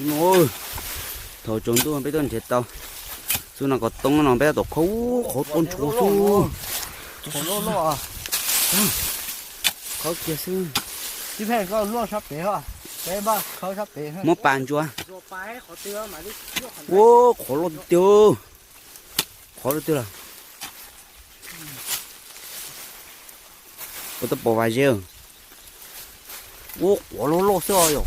No, thaum tsaus ntuj peb tuaj nrhiav tau xub nas kos toob no, peb tab tom khawb, qhov tuaj ntshua xwb. Khawb kiag xwb. Muab pas ntsuas. Ua, qhov loj tiag tiag. Qhov loj tiag lawm. Ua, tuaj pom vas zeb. Ua, qhov loj loj xwb os yom.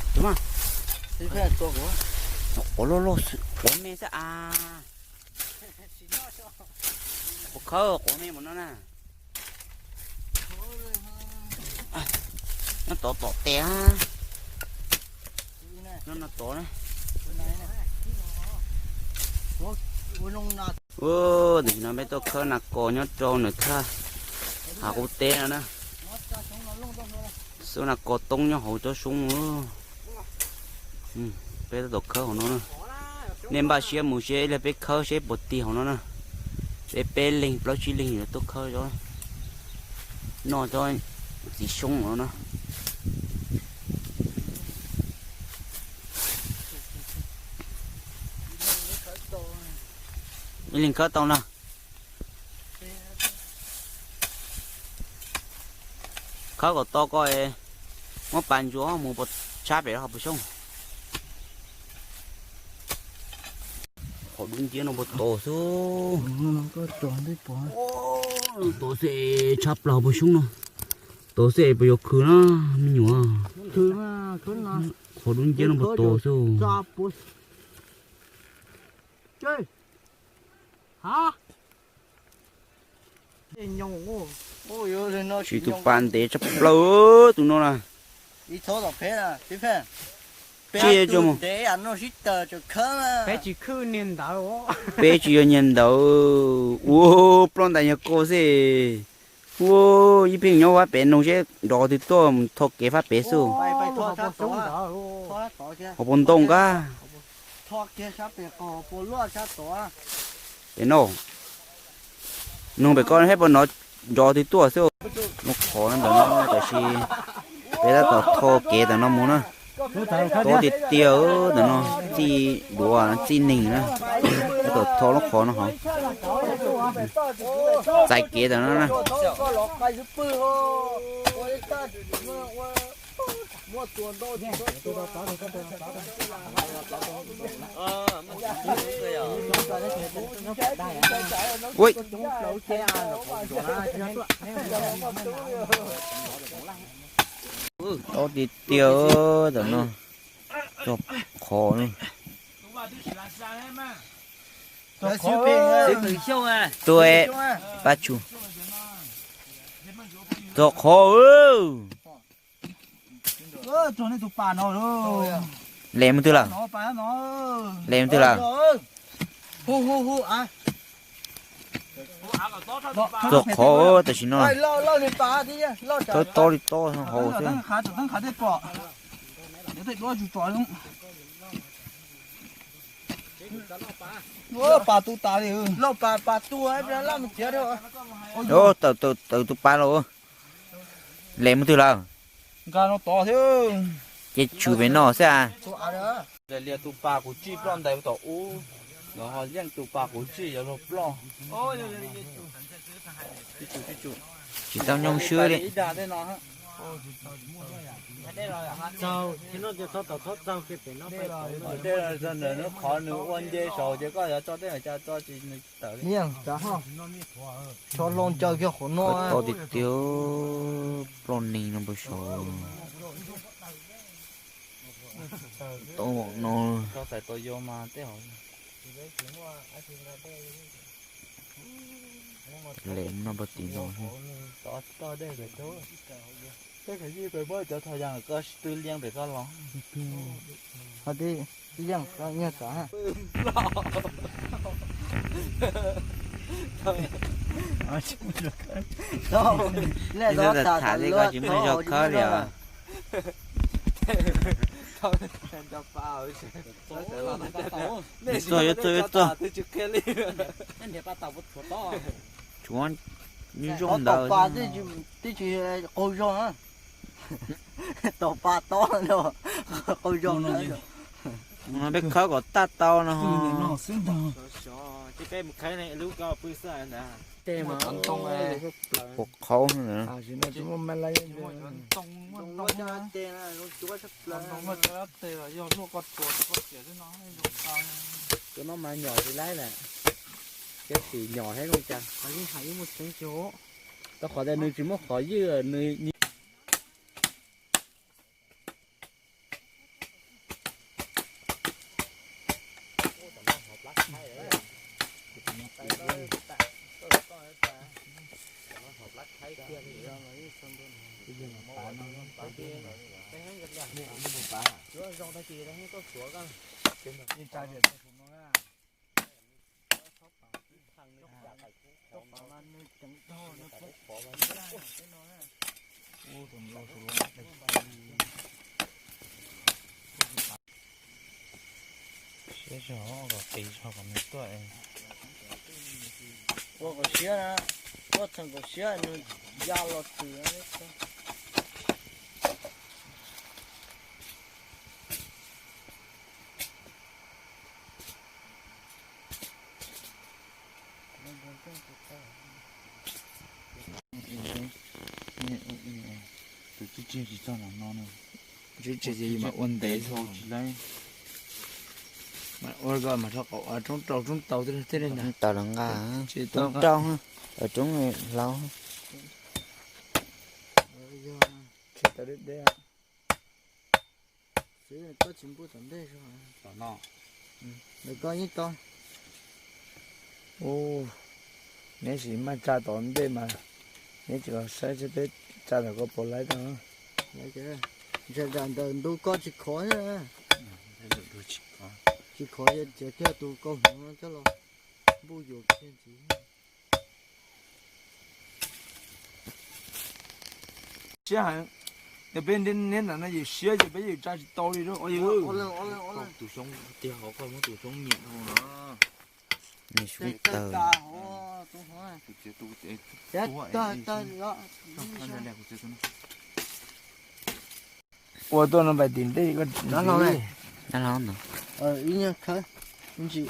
Qhov loj loj, quav me xwb as. Quav khawb, quav me mus no na. Nyob tod tom tes. Nyob no tod na. Tam sim no peb tuaj khawb nas kos nyob rau nram thaj hav qub teb no na. Xub nas kos toob nyob hauv tsob xyoob. Peb tab tom khawb hauv no na. Nej npaj siab mus seb ib pliag peb khawb seb puas tig hauv no na. Peb peb leeg plaub tsib leeg yuav tuaj khawb noj tsob txiv xyoob no na. Ib leeg khawb tau na. Khawb kom tau ko, muab pas ntsuas mus tshab pem hauv paus xyoob. Qhov dub nciab no puas tau xwb. Tau xwb, tshab plaws hauv paus xyoob no. Tau xwb es puas yuav khwv na me nyuam. Qhov dub nciab no puas tau xwb. Tsis, tus pas ntev tshaj plaws tus no na. Tsis, peb tsis yog niag ntawd. Ua, ploj ntais nyuag ko xwb. Ua, ib pheej nyob vab pem noog seb nrov twg tuaj mus tho kev fab pem xwb. Hauv paus ntoo nqab. Pem no. Noog pem ko saib puas nrov twg tuaj xwb. Lub qhov no ntawm no tab sis peb tab tom tho kev ntawm no mus na. Tob tiag tiag ntawm no, txij duav txij neeg na. Tab tom tho lub qhov no hov. Txais kev ntawm no na. Ua, tob tiag tiag ntawm no. Txog qhov na. Tuaj, pab tsu. Txog qhov. Lem mus twg lawm? Lem mus twg lawm? Txog qhov tam sim no. Tob li tob hauv xwb. Tawm, tawm tus pas los. Lem mus twg lawm? Ces tshwm pem no xwb a. Lias tus pas kuv tsij ploj ntais tom ub, los ho yeej tus pas kuv tsij yuav luag ploj. Tsis tau nyoo swb li. Qhov nws ua nce saud ces koj yuav tso tej ca tso tsis nws tawm li. Tso hlo ncaws kiag qhov no. Tau tiag tiag, ploj neeg no puas saud. Tau no. Lem no puag tim no. Twb liab pem koj los. Tham li koj tsis muaj zog khawb li os. Yuav txog, yuav txog, yuav txog. Tshuav zoo ntawd. Tib tsis qaug zog, tom pas tob no qaug zog no. Peb khawb kom tag tau no. Peb mus khawb lub ko pw xwb ntag. Puas qhaub na. Cov no mas nyom tsis laib lawm, tab sis nyom thiab zoo cas. Rau qhov tias nws tsis muaj qhov ywj, nws Siab zog, kom qis zog kom nws tuaj. Ua kom siab na, ua txheem kom siab nws ya los twm. Tus tsib tseg tsis txog los no na. Tsib tseg ces yus mam ua ntev tsis laib. Mam ua ko mas rau qaum roob rau roob tau thiab li ntag. Tau los nqa roob rau, roob hlau. Tsis tau deb deb. Xwb koj tsis npuj tom ntej. Tom no. Koj yeej tau. Neb sim maj tsa tom ntej mas neb tsis los saib seb peb tsa ntawm ko puas laib tau. Ntawm ntug ko tsis khov. Tsis khov, cia tus kaus hmoov no coj los npuj yuam kiag ntxiv. Siab heev. Yog peb neb nram no yus siab ces peb yus tsa tsis tau li. Tus xyoob tiag hov, koj muab tus xyoob nyiam dhau no. Nws xyoob tawg. Ua tuaj no npais tim ntej. Ib nyuag khawb ntsis, ib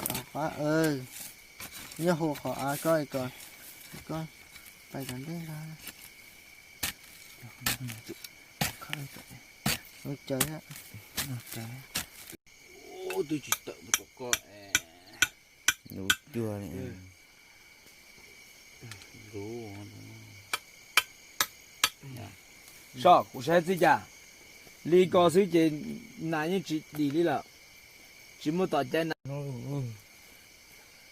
nyuag hu qhov av ko kom koj pais tom ntej. Ua cas twb tsis tawm mus tom ko. Lub cuag li. Saib kuv saib txij cas li ko xwb ces nas yeej tsis dim li lawm. Tsis muaj tom cai nas.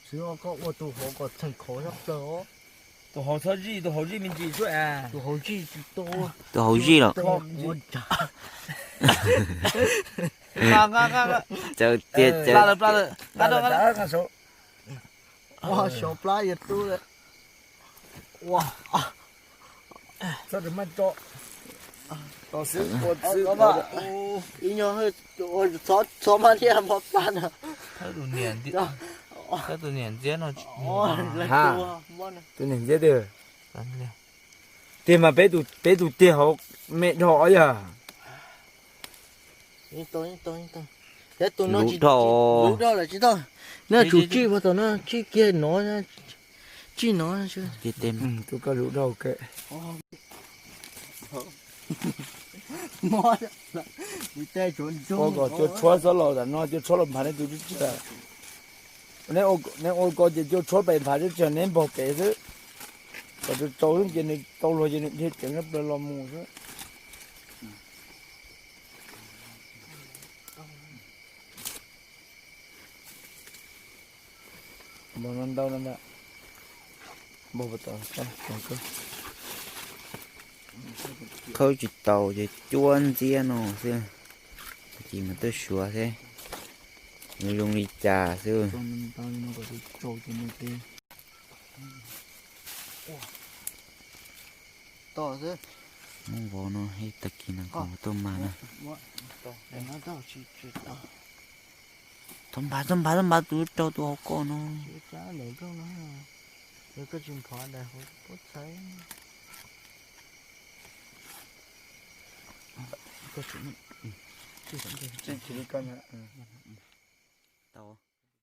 Xwb koj ua tus hauv kom txheem khov sab plaws os. Tus hauv txhob zij, tus hauv zij me ntsis xwb as. Tus hauv zij tsis tau. Tus hauv zij los. Nqa, nqa, nqa, nqa. Tsaws tiag, tsaws. Pla lawm, pla lawm. Nqa rau, nqa rau. Xyov plab yuav tub lawm. Ua, txhob maj tso. Ib nyuag txhob maj thiaj mov plab na. Thawb tus niam ntxiab no. Tus niam ntxiab twg? Tiag mas peb tus tiag hauv me dhau os yog. Lub dhau. Lub dhau lawm tsis tau. Nej tsum tsij puag tom no, tsij kiag no, tsij no. Tus koj lub dhau ke. Ua kom cua tshuab txhob los tam no, cua tshuab los nphav nej tus tsib tseg. Neb ua ko ces cua tshuab pem nphav tsib tseg, neb npog pem xwb. Kom tsaus tsaus xwb ces nws tau luag ces nws dhia ceev sab plaws los mus xwb. Npog no ntau no ntag. Npog puas tau? Khawb tsis tau ces cuab ntxiab no xwb. Ces mas tuaj suav seb nws zoo li cas xwb. Muab vov no, tag kis no kom tuaj mag na. Txhob nphav, txhob nphav, txhob nphav tus rau tus hauv ko no.